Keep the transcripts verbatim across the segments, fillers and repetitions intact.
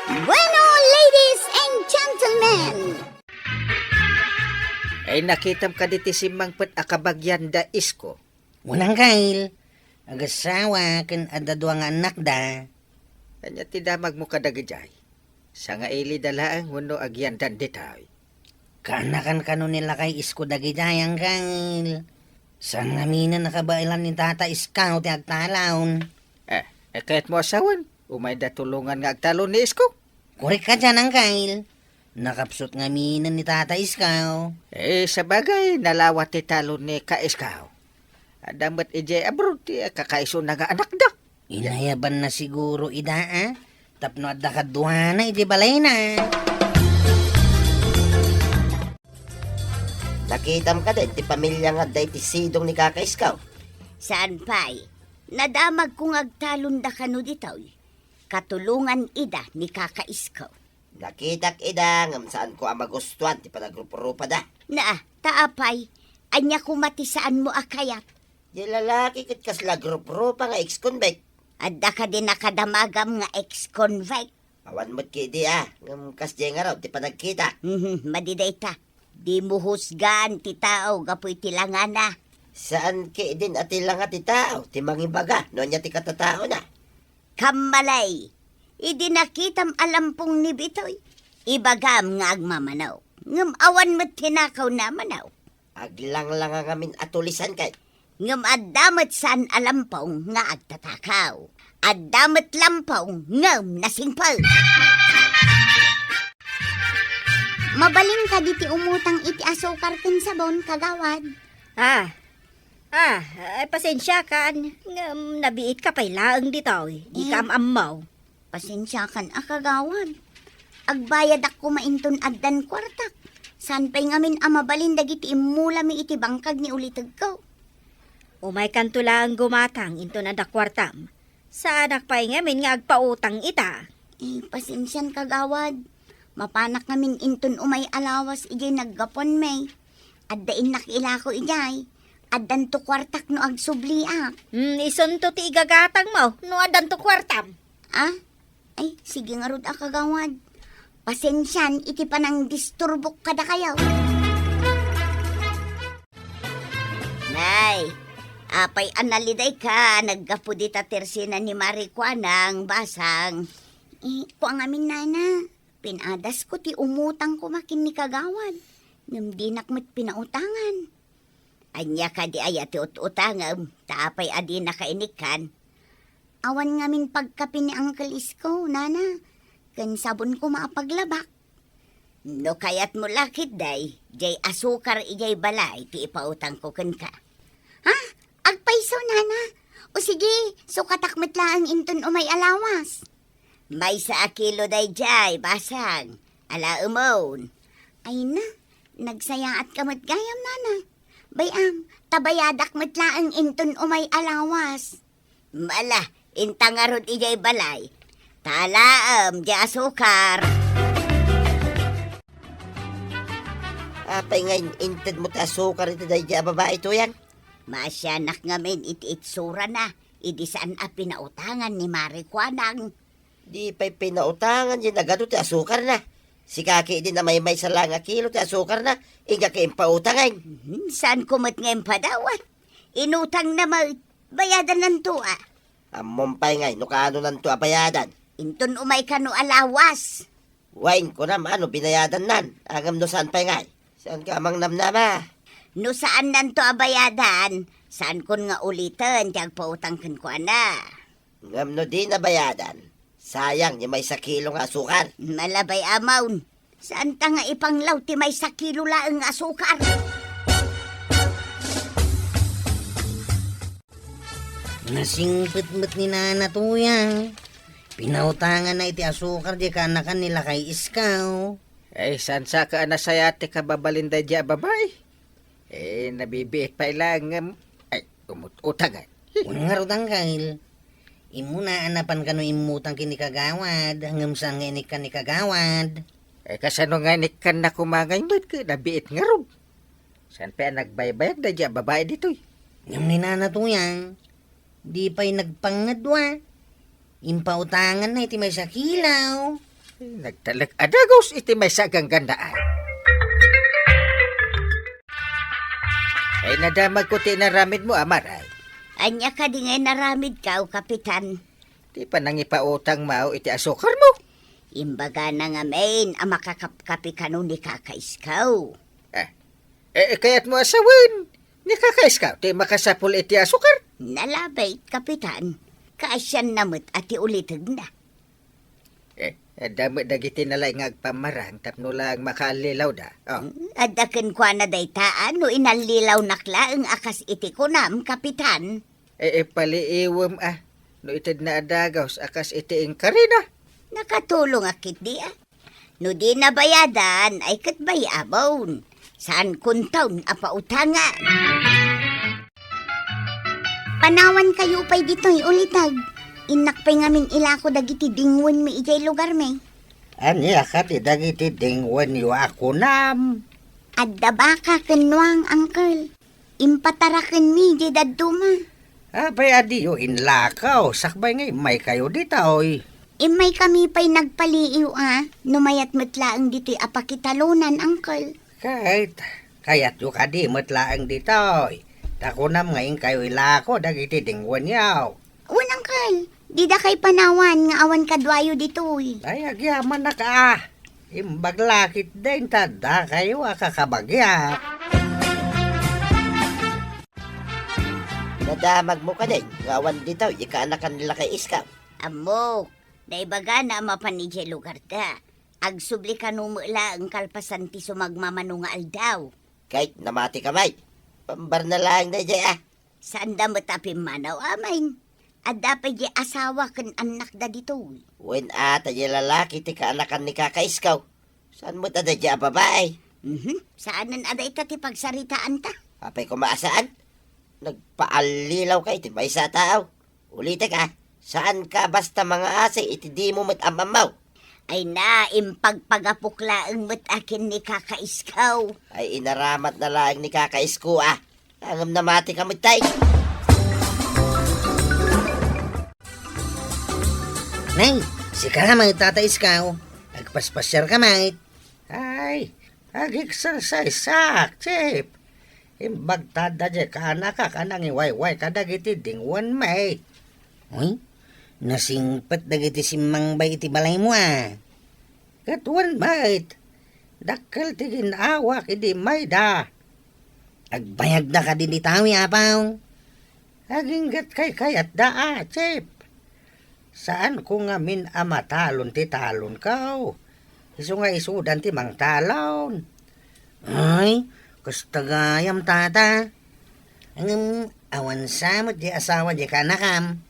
Bueno, ladies and gentlemen! Ay, nakitam kadi ti simmangpet a kabagian da Isko? Wen, Angkel, agassawa ken adda dua nga annakda. Ania ti damagmo kadagijay? Sangailida laeng wenno agiandan ditoy? Kaanakan kano ni lakay Isko dagijay, Angkel. Saan ngamin a nakabaelan ni Tata Isko ti agtalon. Eh, eh, kayatmo a sawen, umayda tulongan nga agtalon ni Isko? Korek kadian, Angkel. Nakapsut ngamin ni Tata Isko. Eh, sabagay, nalawa ti talon ni Ka Isko. Adda met idiay abroad ti kakaisuna nga anakda. Inayabanna siguro ida, a? Tapno adda kaduana iti balayna. Nakitam kadi ti pamilia nga adda iti sidong ni Kaka Isko? Saan pay. Nadamagko nga agtalonda kano ditoy. Katulongan ida ni Kaka Isko. Nakitak ida, ngem saanko a magustuan ti panagrup-rupada. Na, ta apay, ania koma ti saanmo a kayat? Diay lalaki ket kasla agrup-rupa nga ex-convict. Adda kadi nakadamagam nga ex-convict? Awan met ketdi a, ngem kasdiay ngarud ti panagkitak. Mhm, madi dayta. Dimo husgaan ti tao gapu iti langana. Saan ketdin a ti langa ti tao ti mangibaga no ania ti katataona. Kammalay, idi nakitam a lampong ni Bitoy, ibagam nga agmamanok. Ngem awan met tinakawna a manok. Aglanglanga ngamin a tulisan kay. Ngem adda met saan a lampong nga agtatakaw. Adda met lampong ngem nasingpet. Mabalin kadi ti umutang iti asukar ken sabon, kagawad? Ah, ah, ay, pasensiakan, ngem nabiitka pay laeng ditoy. Dika Eh. am-ammo. Pasensiakan a kagawad. Agbayadak koma inton addan kuartak. Saan pay ngamin a mabalin dagiti immulami iti bangkag ni ulitegko. Umaykanto laeng gumatang inton adda kuartam. Saanak pay ngamin nga agpautang ita. Eh, pasensian kagawad. Mapanak ngamin inton umay a lawas idiay naggapuanmi. Adda innak ilako idiay. Addanto kuartak no agsubliak. Hmm, isunto ti igagatangmo no addanto kuartam. Ah? Ay, sige ngarud a kagawad. Pasensian iti panangdisturbok kadakayo. Nay, apay a nalidayka naggapu dita tersena ni Mari Kuanang, Basang? Eh, kua ngamin, Nana. Pinadasko ti umutang koma ken ni kagawad. Ngem dinak met pinautangan. Ania kadi aya ti ut-utangem, ta apay a dinaka inikkan? Awan ngamin pagkapi ni Uncle Isko, Nana, ken sabon koma a paglabak. No kayatmo la ketdi, diay asukar idiay balay ti ipautangko kenka. Ha? Agpayso, Nana? O sige, sukatak met laeng inton umay a lawas. Maysa a kilo daydiay, Basang. Alaemon. Ay na, nagsayaatka met gayam, Nana. Bay-am, ta bayadak met laeng inton umay a lawas. Ala, inta ngarud idiay balay. Ta alaem, diay asukar. Apay nga in-, intedmo ti asukar iti daydiay a babai, Tuyang? Maasianak ngamin iti itsurana, idi saan a pinautangan ni Mari Kuanang. Di pay pinautangan diay nagadu ti asukarna. Sika ketdin a maymaysa laeng a kilo ti asukarna, inggaka impautangem. Mhm, saanko met nga impadawat. Inutangna met, bayadannanto a. Ammom pay ngay no kaanonanto a bayadan. Inton umay kano a lawas. Wen, kunam a no binayadannan, ngem no saan pay ngay? Saanka a mangnamnama? No saannanto a bayadan, saankon nga uliten ti agpautang kenkuana. Ngem no dina bayadan, sayang ti maysa kilo nga asukar. Ala bay-amon, saanta nga ipanglaw ti maysa kilo laeng nga asukar. Nasingpet met ni Nana Tuyang. Pinautanganna iti asukar diay kaanakan ni Lakay Isko. Ay, saan sa ka a nasayaat ti kababalin daydiay a babai? Eh, nabibiit pay laeng ngem, ay, umut-utangan. Wen ngarud, Angkel. Immuna a napan kano immutang ken ni Kagawad, ngem saan nga inikkan ni Kagawad. Eh, kasano nga inikkanna koma ngay met ket nabiit ngarud? Saan pay a nagbaybayag daydiay a babai ditoy? Ngem ni Nana Tuyang, di pay nagpangngad a. Impautanganna iti maysa a kilo. Nagtalek a dagus iti maysa a ganggannaan. Ay, nadamagko ti inaramidmo, Amar, ay. Ania kadi nga inaramidko, Kapitan? Ti panangipautangmo iti asukarmo. Imbagana ngamin a makakapkapi kano ni Kaka Iskaw. Eh, eh, kayatmo a sawen, ni Kaka Iskaw ti makasapul iti asukar? Nalabit, Kapitan. Kaasianna met a ti ulitegna. Eh, adda met dagiti nalaing nga agpammarang tapno laeng makaallilawda. Oh. Mm, adda kenkuana dayta, a, no inallilawnak laeng a kas iti kunam, Kapitan. Eh, eh, paliiwem, a, no itedna a dagus a kas iti inkarina. Nakatulongak ketdi, a. No dina bayadan, ay ket bayabon. Saan konton a pautangan. Panawankayo pay ditoy, uliteg. Innak pay ngamin ilako dagiti dingwenmi idiay lugarmi. Ania kadi dagiti dingwenyo a kunam? Adda baka ken nuang, uncle. Impatarakenmi diay dadduma. Apay a diyo inlakaw, sakbay nga immaykayo ditoy? Immaykami pay nagpaliiw a, no mayat met laeng ditoy a pakitalonan, uncle. Ket, kayatyo kadi met laeng ditoy? Ta kunam nga inkayo ilako dagiti dingwenyo. Wen, uncle, dida kay panawan nga awan kaduayo ditoy. Ay, agyamanak a. Imbag la ketdin ta addakayo a kakabagiak. Nadamagmo kadin nga awan ditoy ikaanakan ni Lakay Iskaw? Ammok, naibagana a mapan idiay lugarda. Agsubli kano met laeng kalpasan ti sumagmamano nga aldaw. Ket namatika met. Pambarna laeng daydiay a. Saanda met a pimmanaw, amay. Adda pay diay asawa ken annakda ditoy. Wen a, ta diay lalaki ti kaanakan ni Kaka Iskaw. Saan met a daydiay a babai? Mhm. Saanen a dayta ti pagsaritaanta. Apay koma a saan? Nagpaallilawka iti maysa a tao. Ulitek a, saanka basta mangaasi iti dimo met am-ammo. Ay na, impagpagapok laeng met a ken ni Kaka Iskaw. Ay, inaramatna laeng ni Kaka Isko a. Ngem namatika met tay. Nay, sika met, Tata Iskaw. Agpaspasiarka met. Ay, ag-exerciseak, Chip. Imbag ta adda diay kaanakak a nangiwayway kadagiti dingwenmi. Uy, nasingpet dagiti simmangbay iti balaymo a. Ket wen met, dakkel ti gin-awak idi immayda. Agbayagda kadi ditoy, Apo? Aginggatkay kayatda a, Chip. Saanko ngamin a matalon ti talonko. Isu nga isudan ti mangtalon. Ay, kasta gayam, Tata. Ngem awan sa met diay asawa diay kaanakam.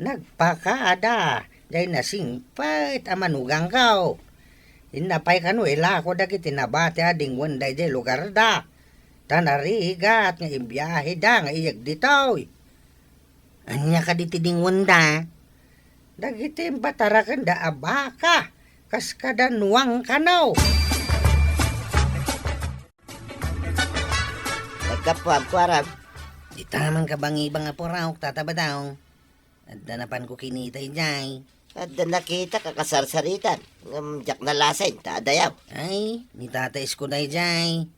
Nagpakaada diay nasingpet a manugangko. Inna pay kano ilako dagiti nabati a dingwen daydiay lugarda. Ta narigat nga imbiaheda nga iyeg ditoy. Ania kadi ti dingwenda? Dagiti impatarakenda a baka, kas kada nuang kano. Naggapuam, kuarag. Dita man kabangibang a puraok, Tata Badong. Adda napanko kinita idiay. Adda nakitak a kasarsaritan, ngem diak nalasin ta adayaw. Ay, ni Tata Isko daydiay.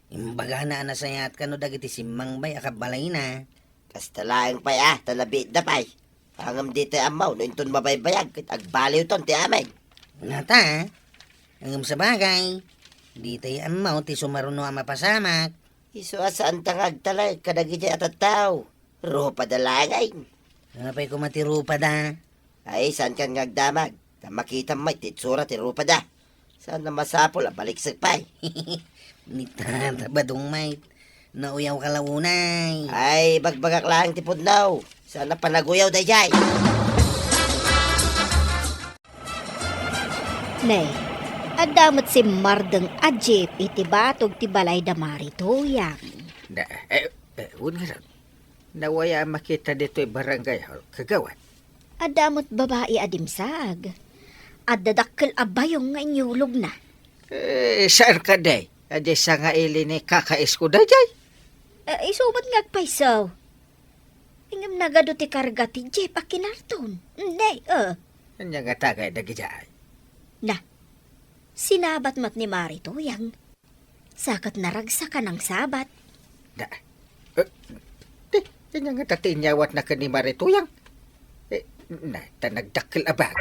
Imbagana a nasayaat kano dagiti simmangbay a kabbalayna. Kasta laeng pay a, ta nabiitda pay. Ngem ditoy ammo no inton mabaybayag ket agbaliwton ti amin. Ngata, ngem sabagay, ditoy ammo ti sumaruno a mapasamak. Isu a saanta nga agtalek kadagiti a tattao. Rupada laeng. Apay koma ti rupada? Ay, saankan nga agdamag? Ta makitam met ti itsura ti rupada. Saan a masapul a baliksek pay. Ni Tata Badong met. Nauyawka la unay. Ay, bagbagak laeng ti pudno. Saan a panaguyaw daydiay. Ne, adda met simmardeng a jeep iti batog ti balay da Mari Tuyang. Da, eh, eh, wen ngarud. Nawaya a makita ditoy barangay hall, kagawad. Adda met babai a dimsaag. Adda dakkel a bayong nga inyulogna. Eh, saan kadi? Adi sangaili ni Kaka Isko daydiay? Eh, isu met nga agpayso. Ngem nagadu ti karga ti jeep a kinarton. Nay, eh. Ania nga tagay dagidiay? Na, sinabat met ni Mari Tuyang. Sa ket naragsak a nangsabat. Na, eh, ti, ania ngata ti inyawatna ken ni Mari Tuyang? Eh, na, ta nagdakkel a bag.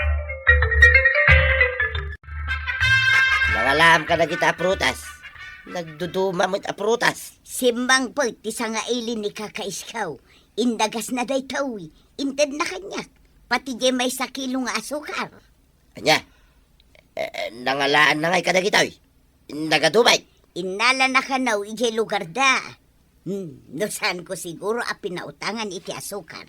Nangalaam kadagita a prutas. Nagduduma met a prutas. Simmangpet ti sangaili ni Kaka Iskaw. Indagasna daytoy. Intedna kaniak. Pati diay maysa kilo nga asukar. Ania? Eh, eh, nangalaanna ngay kadagitoy? Nagadu met? Innalana kano idiay lugarda. Hmm, no saanko siguro a pinautangan iti asukar,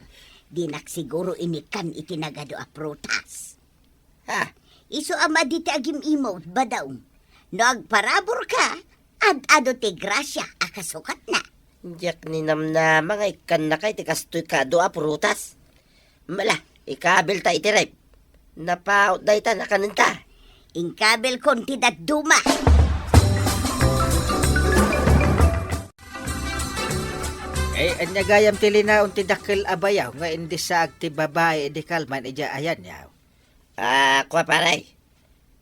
dinak siguro inikkan iti nagadu a prutas. Ha? Isu a madi ti agim-imot, Badong. No agparaburka, ad-adu ti grasia a kasukatna. Diak ninamnama nga ikkannaka iti kastoy kaadu a prutas. Mala, ikabilta iti ref. Napaut dayta, nakanenta. Inkabilkon ti dadduma. Eh, ania gayam ti linaon ti dakkel a bayaw nga indissaag ti babai idi kalman idiay ayanyaw? Ah, kua, pare.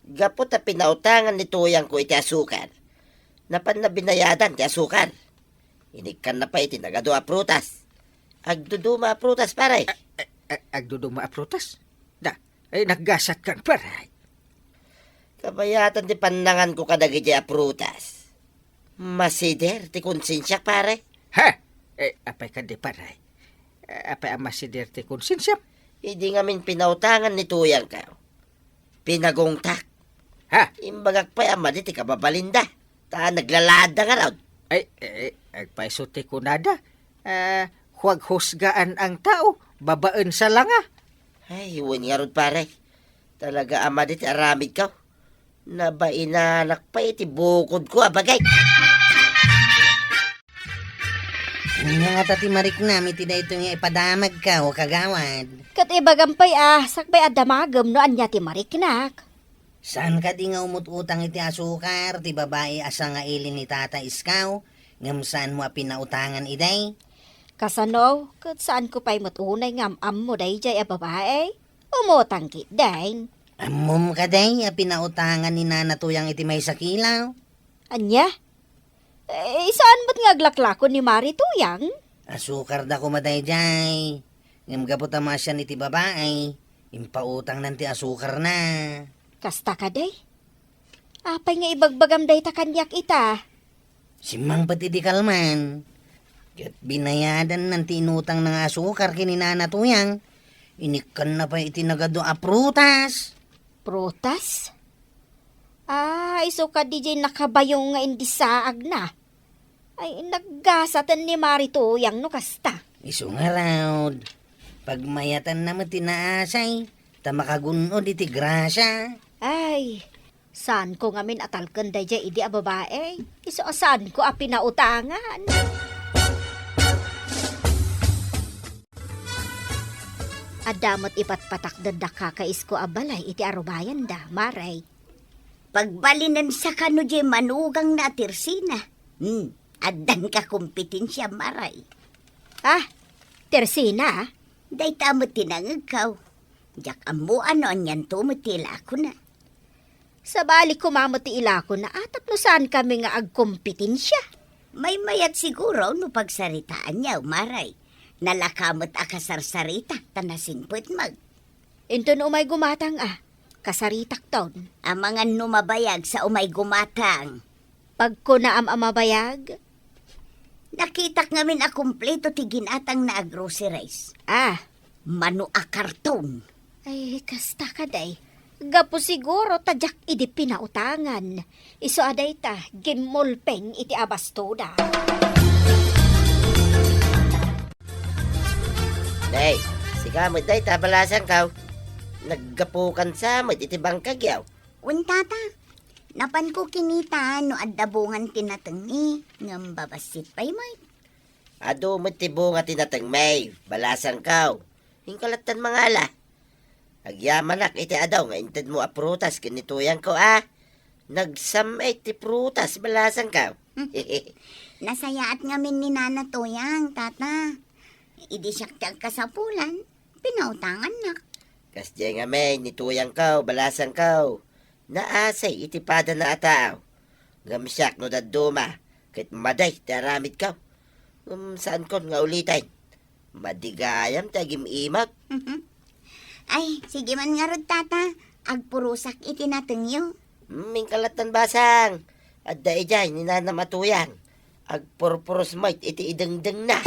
Gapu ta pinautangan ni Tuyangko iti asukar, napanna binayadan ti asukar. Inikkanna pay iti nagadu a prutas. Agduduma a prutas, pare. A-, a-, a-, agduduma a prutas? Da, ay, naggasatkan, pare. Kabayatan ti pannanganko kadagiti a prutas. Masider ti konsensiak, pare. Ha? Eh, apay kadi, pare? Eh, apay a masider ti konsensiam? Idi ngamin pinautangan ni Tuyangko, pinagungtak. Ha? Imbagak pay a madi ti kababalinda. Ta naglalaadda ngarud. Ay, eh, agpayso ti kunada. Eh, huwag husgaan ang tao, babaen sa langa. Ay, wen ngarud, pare. Talaga a madi ti aramidko. Nabainanak pay iti bukodko a bagay. Ania ngata ti mariknam iti daytoy nga ipadamagko, kagawad? Ket ibagam pay a, sakbay a damagem no ania ti mariknak. Saan kadi nga umut-utang iti asukar ti babai a sangaili ni Tata Iskaw, ngem saanmo a pinautangan idi? Kasano? Ket saanko pay met unay nga am-ammo daydiay a babai? Umutang ketdin. Ammom kadi a pinautangan ni Nana Tuyang iti maysa kilo? Ania? Eh, saan met nga aglaklako ni Mari Tuyang? Asukar da koma daydiay. Ngem gapu ta maasian iti babai, impautangnan ti asukarna. Kasta kadi? Apay nga ibagbagam dayta kaniak ita? Simmangpet idi kalman. Ket binayadannan ti inutangna nga asukar ken ni Nana Tuyang. Inikkanna pay iti nagadu a prutas. Prutas? Ah, isu kadi diay nakabayong nga indissaagna. Ay, naggasaten ni Mari Tuyang no kasta. Isu ngarud, pagmayatanna met ti naasay, ta makagun-od iti grasia. Ay, saanko ngamin a talken daydiay idi a babai? Isu a saanko a pinautangan. Adda met ipatpatakder da Kaka Isko a balay iti arubayanda, Mari. Pagbalinensa kano diay manugangna a Tersina. Hmm, addan kakompetensia, Mari. Ah, Tersina? Dayta met ti nangegko. Diak ammo no anianto met ti ilakona. Sabali koma met ti ilakona a tapno saankami nga agkompetensia. Maymayat siguro no pagsaritaanyo, Mari. Nalaka met a kasarsarita ta nasingpetmo. Inton umay gumatang a, kasaritakton. Amangan no mabayag sa umay gumatang. Pagkunaam a mabayag? Nakitak ngamin a kumpleto ti ginatangna a groceries. Ah. Mano a karton. Ay, kasta kadi. Gapu siguro ta diak idi pinautangan. Isu a dayta, gimmulping iti abastoda. Day, sika met dayta, balasangko. Naggapukan sa met iti bangkagyo. Wen, Tata. Napanko kinita no adda bungan ti natengmi, ngem babassit pay met. Adu met ti bunga ti natengmi, balasangko. Inka lattan mangala. Agyamanak iti adu nga intedmo a prutas ken ni Tuyangko a. Nagsam-it ti prutas, balasangko. Nasayaat ngamin ni Nana Tuyang, Tata. Idi siak ti agkasapulan, pinautangannak. Kasdiay ngamin ni Tuyangko, balasangko. Naasay iti padana a tao. Ngem siak no dadduma, ket madi ti aramidko. Ngem saankon nga uliten. Madi gayam ti agim-imag. Ay, sige man ngarud, Tata. Agpurosak iti natengyo. Hmm, inkalattan basang. Adda idiay ni Nanam a Tuyang. Agpurpuros met iti idengdengna.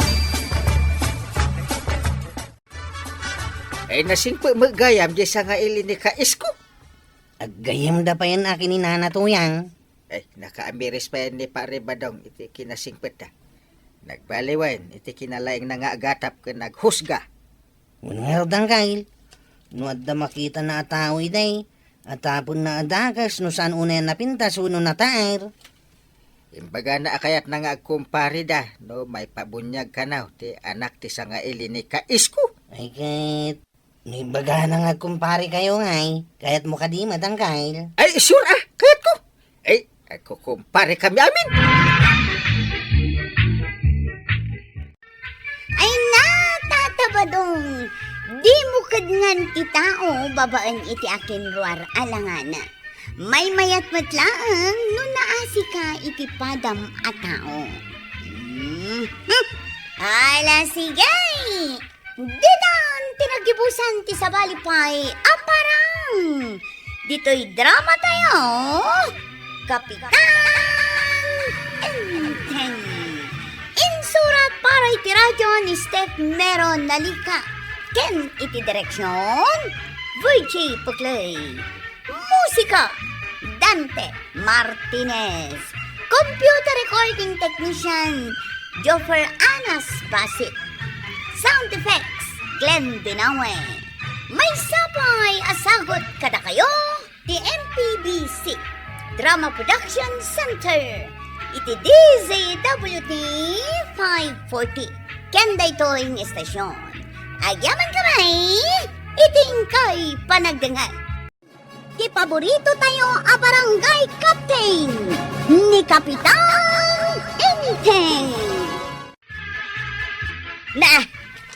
Ay, nasingpet met gayam diay sangaili ni Kaisko. Aggayyemda payen akin ni Nana Tuyang. Ay, nakaamiris payen ni Pare Badong iti kinasingpetda. Nagbaliwen iti kinalaingna nga agatap ken naghusga. Wen ngarud, Angkel, no adda makitana a tao idi, atapenna a dakes no saan unay a napintas wenno nataer. Imbagana a kayatna nga agkumpareda no maipabuniag kano ti anak ti sangaili ni Kaisko. Ay ket, no imbagana nga agkumparekayo ngay, kayatmo kadi met, Angkel? Ay, sure a, kayatko. Ay, agkukumparekami amin. Ay na, Tata Badong, dimo kedngan ti tao babaen iti akinruar a langana. Maymayat met laeng no naasika iti padam a tao. Mhm. Ala, sige! Ditan ti naggibusan ti sabali pay a parang. Ditoy drama tayo, Kapitan Enteng. Insurat para iti radyo ni Steph Mero Nalica ken iti direksyon, Virgie Puclay. Musika, Dante Martinez. Computer recording technician, Joffer Anas Basit. Sound effects, Glenn Binawe. Maysa pay a sagut kadakayo ti M P B C Drama Production Center iti D Z W T five forty. Ken daytoy nga istasyon, agyaman kami iti inkay panagdengngeg. Ti paborito tayo a barangay captain, ni Kapitan Enteng. Na,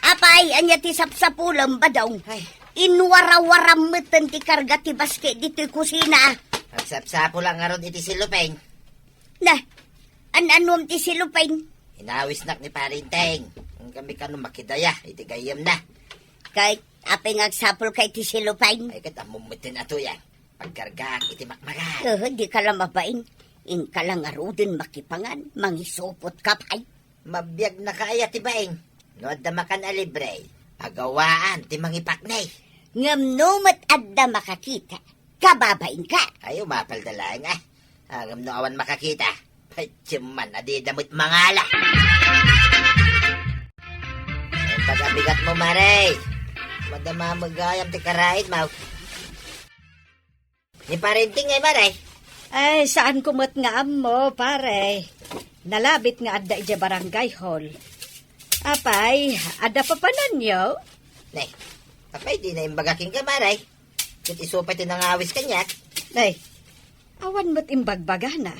apay, ania ti sapsapulem, Badong? Ay. Inwarawaram metten ti karga ti baske ditoy kusina. Agsapsapulak ngarud iti silupeng. Na, an-anuam ti silupeng? Inawisnak ni Pare Enteng. Kami kano makidaya iti gayyemna. Kay, apay nga agsapulka iti silupeng? Ay, ket ammom metten a Tuyang. Pagkargaak iti makmakan. Eh, dika la mabain. Inka la ngaruden makipangan, mangisupot ka pay. Mabiagnaka aya ti baing? No adda makan a libre, pagawaan ti mangipaknay. Ngem no met adda makakita, kababainka. Ay, umapalda laeng, ah. Ah, ngem no awan makakita, patiem man a dida met mangala. Ay, pagabigat mo, Mare. Madama met gayam ti karaitmo. Ni Pare Enteng ngay, Mare? Ay, saanko met nga ammo, pare. Nalabit nga adda idiay barangay hall. Apay, adda papananyo? Nay, apay dina imbaga kenka, Mare? Ket isu pay ti nangawis kaniak. Nay, awan met imbagbagana.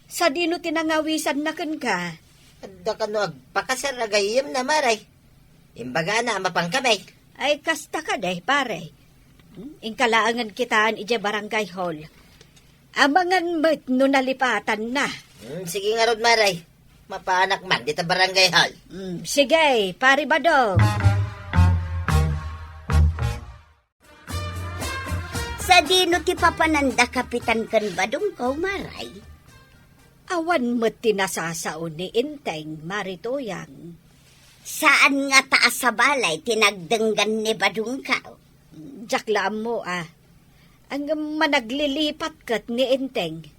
Sadino ti nangawisanna kenka? Adda kano agpakasar a gayyemna, Mare? Imbagana a mapan kami. Ay, kasta kadi, pare. Hmm, inka laengen kitaen idiay barangay hall. Amangan met no nalipatanna. Hmm, sige ngarud, Mare. Mapanak man dita barangay hall. Hmm, sige, Pare Badong. Sadino ti papananda, Kapitan, ken Badongko, Mare? Awan met ti nasasao ni Enteng, Mare Tuyang. Saan ngata a sabali ti nagdenggan ni Badongko? Diak la ammo, a. Ngem managlilipat ket ni Enteng.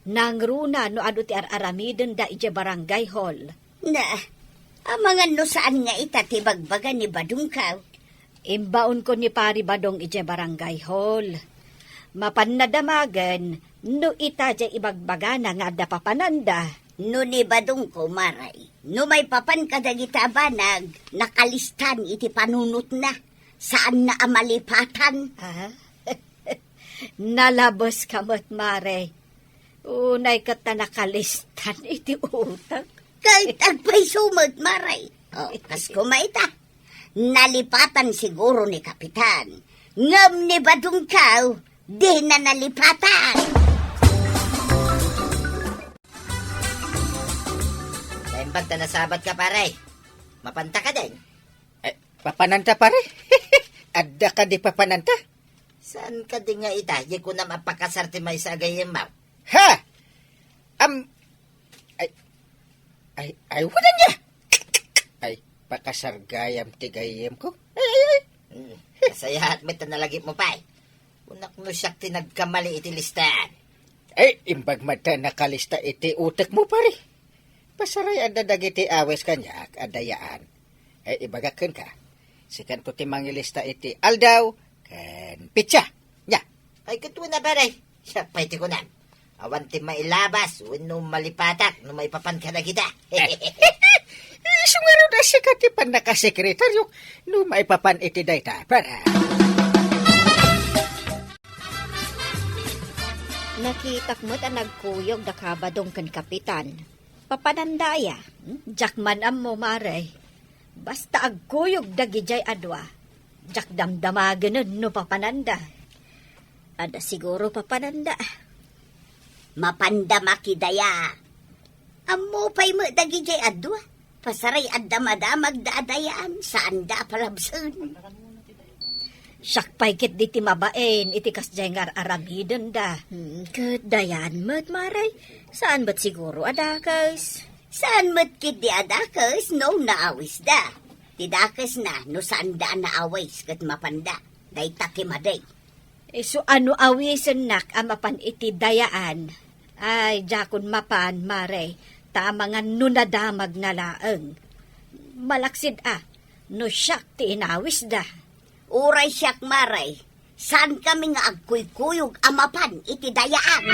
Nangruna no adu ti ar-aramidenda idiay barangay hall. Na, amangan no saan nga ita ti bagbaga ni Badongko. Imbaonko ni Pare Badong idiay barangay hall. Mapanna damagen no ita diay ibagbagana nga adda papananda. No ni Badongko, Mare, no maipapan kadagita a banag, nakalistan iti panunotna. Saanna a malipatan. Ah? Nalabeska met, Mare. Unay ket ta nakalistan iti utek. Ket agpayso met, Mare. O, kas koma ita. Nalipatan siguro ni Kapitan. Ngem ni Badongko, Dina nalipatan. Naimbag ta nasabat ka, pare. Mapanta ka din? Eh, papananta, pare? Adda ka di papananta? Saan ka di nga ita? Di ko na mapakasar ti maysa a gayyem, ma'am. Ha? Am, ay, ay, ay, wala niya. Ay, pakasar gayam ti gayyem ko. Ay, ay, ay. Hmm, nasayaat met ta nalagip mo pay. Kunak no siak ti nagkamali iti listaan. Ay, imbag man ta nakalista iti utek mo, pare. Pasaray adda dagiti awis kaniak a dayaan. Ay, ibagak kenka. Sikanto ti mangilista iti aldaw ken pitsa. Nya. Ay, ket una, pare. Siak pay ti kunam. Awan ti mailabas wenno malipatak no maipapan kadagita. Isu ngarud a sika ti pannakasekretaryo no maipapan iti dayta, pare. Nakitak met a nagkuyog da Kabadong ken Kapitan. Papananda aya? Hmm? Diak man ammo, mare. Basta agkuyog dagidiay a dua, diak damdamagen no papananda. Adda siguro papananda. Mapanda makidaya. Ammo pay met dagidiay a dua. Pasaray adda madamagda a dayaan, saanda a palabsen. Siak pay ketdi ti mabain iti kasdiay nga ar-aramidenda. Hmm, ket dayaan met, mare. Saan met siguro a dakes? Saan met ketdi a dakes no naawisda. Ti dakesna no saanda a naawis ket mapanda. Dayta ti madi. Isu a no awisennak a mapan iti dayaan, ay, diakon mapan, mare, ta amangan no nadamagna laeng. Malaksid a, no siak ti inawisda. Uray siak, mare, saankami nga agkuykuyog a mapan iti dayaan.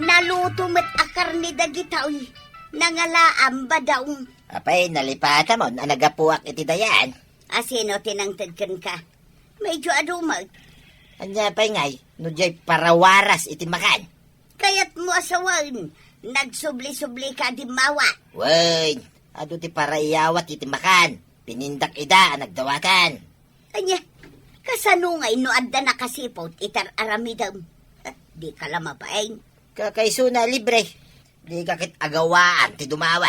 Naluto met a karne dagitoy, nangalaam, Badong. Apay, nalipatamon a naggapuak iti dayaan? A sino ti nangted kenka? Medyo adu met. Ania pay ngay, no diay parawaras iti makan? Kayatmo a sawen, nagsubli-sublika a dimmawa. Wen, adu ti paraiyawat iti makan. Pinindak ida a nagdawatan. Ania, kasano ngay no adda nakasiput iti ar-aramidem? Eh, dika la mabain. Kakaisuna a libre. Dika ket agawaan ti dumawa.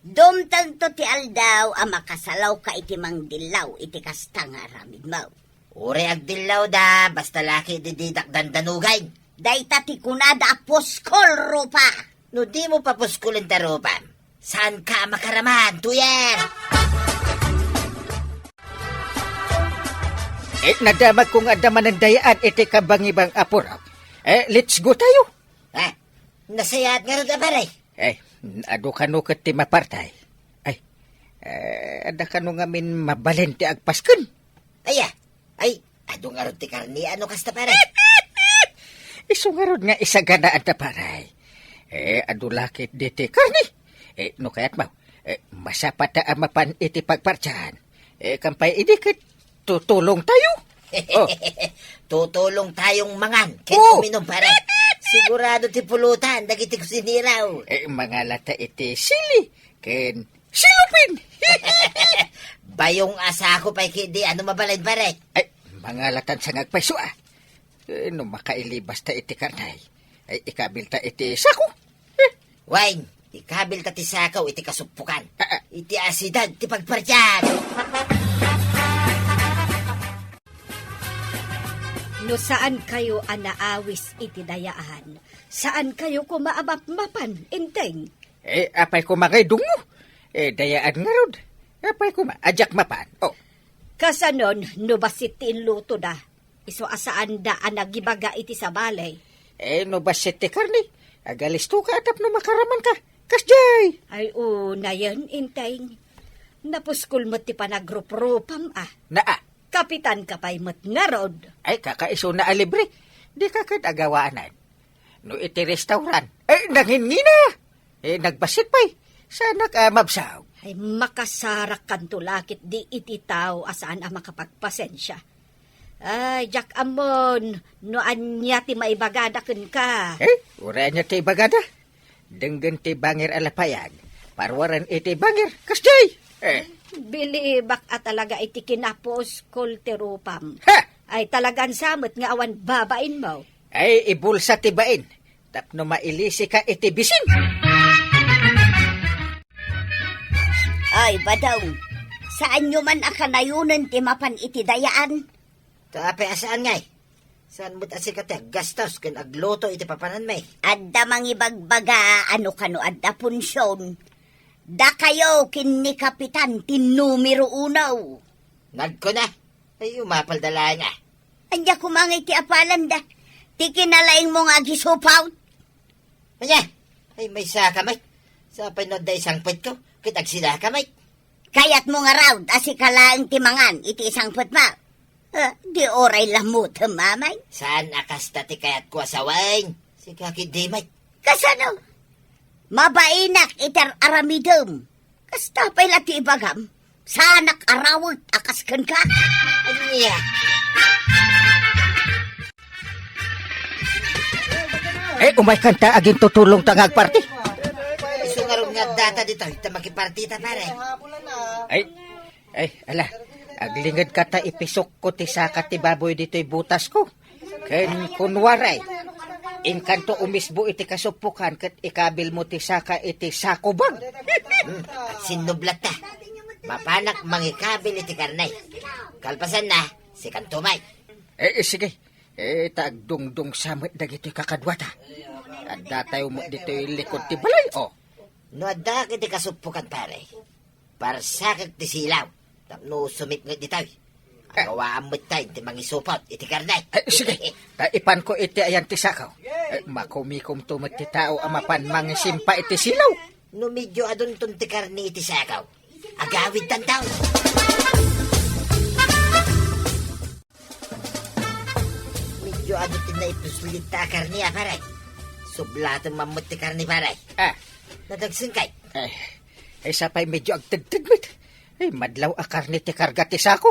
Dumtengto ti aldaw a makasalawka iti mangdillaw iti kasta nga aramidmo. Uray agdillawda, basta la ketdi didak dandanugen. Dayta ti kunada a puskol, Rupa. No dimo papuskulen ta rupam, saanka a makaraman, tuyer! Eh, nadamagko nga adda manen dayaan iti kabangibang a purok. Eh, let's go tayo. Ha? Nasayaat ngarud a, pare? Eh, adu kano ket ti mapartay. Ay, eh, adda kano ngamin mabalin ti agpasken? Aya, ay, adu ngarud ti karne, ano kasta, pare? Isu ngarud nga isaganaanda, pare. Eh, adu la ketdi ti karne. Eh, no kayatmo, eh, masapata a mapan iti pagpartian. Eh, kampay idi ket tutulong tayo. Oh. Tutulong tayong mangan ken Oo. uminom, pare. Sigurado ti pulutan dagiti kusineraw. Eh, mangalata iti sili ken silupin. Bayong a sako pay ketdi, ano mabalin, pare? Ay, mangalatan sa ngagpayso, ah. Eh, no makailibas ta iti karne, ay ikabil ta iti sako. Eh. Wen, ikabil ta ti sako iti kasuppukan. Ah, ah. Iti asideg ti pagpartian. No saan kayo a naawis iti dayaan, saan kayo koma a mapmapan, Enteng? Eh, apay koma ngay dungo? Eh, dayaan ngarud. Apay koma, a diak mapan. Oh. Kasanon, no bassit ti inlutoda, isu a saanda a nagibaga iti sabali. Eh, no bassit ti karne, agalistoka a tapno makaramanka. Kasdiay! Ay, unayen, Enteng. Napuskol met ti panagruprupam, ah. Naa. Kapitanka pay met ngarud. Ay, kakaisuna a libre. Dika ket agawaanan. No iti restaurant, eh, nangingina. Eh, nagbassit pay. Saanak a mabsag. Ay, makasarakkanto la ketdi iti tao a saan a makapagpasensia. Ay, diak ammon, no ania ti maibagada kenka. Eh, uray ania ti ibagada? Denggen ti bangir a lapayag. Paruaren iti bangir. Kasdiay! Eh. Bilibak a talaga iti kinapuskol ti rupam. Ha! Ay, talagan sa met nga awan babainmo. Ay, ibulsa ti bain tapno mailisika iti bisin. Ay, Badong, saanyo man a kanayonen ti mapan iti dayaan? Ta apay a saan ngay? Saan met a sika ti aggastos ken agluto iti papananmi? Adda mangibagbaga a no kano adda punsion. Dakayo ken ni Kapitan ti numero uno. Nagkuna, ay umapalda laeng a. Ania koma ngay ti apalanda? Ti kinalaingmo nga agisupaw? Ania? Ay, maysaka met. Sapay no adda isangpetko, ket agsidaka met. Kayatmo ngarud a sika laeng ti mangan iti isangpetmo? Ah, di uray lamutem, amay. Saan a kasta ti kayatko a sawen? Sika ketdi met. Kasano? Mabainak iti ar-aramidem. Kasta pay la ti ibagam. Saanak a rawek a kas kenka. Ania? Eh, umaykan ta agintutulongta nga agparti. Isu ngarud nga addata ditoy, ta makipartita, pare. Ay, ay, ala, aglingedka ta ipisokko ti saka ti baboy ditoy butasko. Ken kunwaray, inkanto umisbo iti kasuppokan ket ikabilmo ti saka iti sako bag. Hmm, agsinnublatta. Mapanak mangikabil iti karne. Kalpasanna, sikanto met. Eh, eh, sige. Eh, ta agdungdungsa met dagitoy kakaduata. Addatayo met ditoy likod ti balay, oh. No adda iti kasuppokan, pare, parsakek ti silaw tapno sumipnget ditoy. Eh. Agawaan met tayo ti mangisupot iti karne. Eh, sige. Ta ipanko iti ayan ti sakaw. Eh, makumikomto met ti tao a mapan mangisimpa iti silaw. No medio adunton ti karne iti sakaw, agawidtan tayo. Medio adu ti naipuslit ta a karne, a, pare. Sublaten man met ti karne, pare. Ah. Nadagsen kay? Eh, eh, sapay medio agtedted met. Eh, madlaw a karne ti karga ti sako.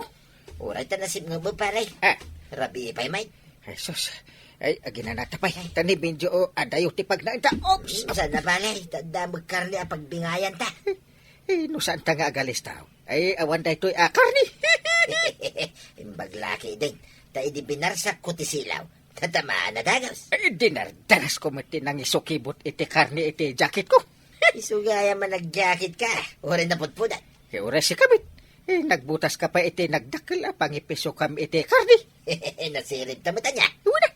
Uray ta nasipnget met, pare. Ah. Rabii pay met. Jesus. Ay, aginanata pay. Ay. Ta ni medio, oh, adayo ti pagnaenta. Oops. Saan na, pare? Ta adda met karne a pagbingayanta. Eh, no saan ta nga agalista? Ay, awan daytoy a karne. Imbag la ketdin, ta idi binarsakko ti silaw, tatamaan a dagus. Ay, dinardarasko met ti nangisukibot iti karne iti jacketko. Isu gayam a nagjacket ka, uray napudpudan. Eh, uray sika met. Eh, nagbutaska pay iti nagdakkel a pangipisokam iti karne. Nasirib ta met ania. Una.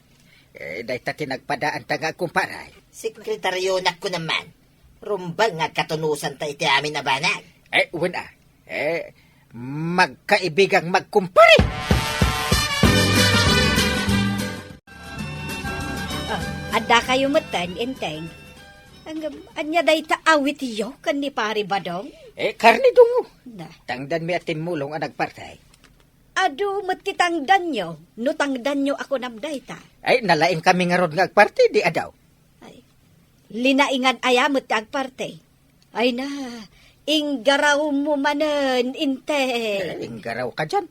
Eh, dayta ti nagpadaanta nga agkumpara. Sekretaryonak ko naman. Rumbeng nga agkatunusanta iti amin a banag. Eh, wen a. Eh, magkaibigang magkumpare. Ah, adda kayo metten, Enteng. Ang, ania dayta awityo ken ni Pare Badong? Eh, karne dungo. Na. Tangdanmi a timmulong a nagparti. Adu met ti tangdanyo, no tangdanyo a kunam dayta. Ay, nalaing kami ngarud nga agparti, di adaw. Ay, linaingan aya met ti agparti. Ay na, inggaraw mo manen, Inte. Eh, inggaraw ka diyan.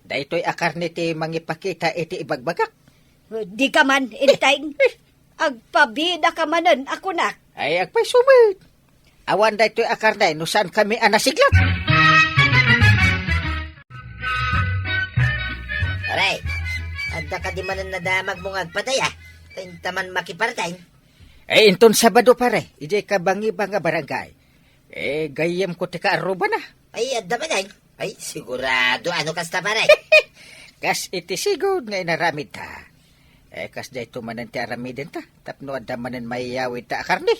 Daytoy a karne ti mangipakita iti ibagbagak. Di ka man, Inteng. Agpabida ka manen a kunak. Ay, agpayso met. Awan daytoy a karne no saan kami a nasiglat. Pare, adda kadi manen nadamagmo nga agpadaya? Ta inta man makiparteng. Eh, inton Sabado, pare, idiay kabangibang a barangay. Eh, gayyemko ti kaarrubana. Ay, adda manen. Ay, sigurado, ano kasta, pare? Kas iti sigud nga inaramidta. Eh, kas dayto manen ti aramidenta, tapno adda manen maiyawidta a karne.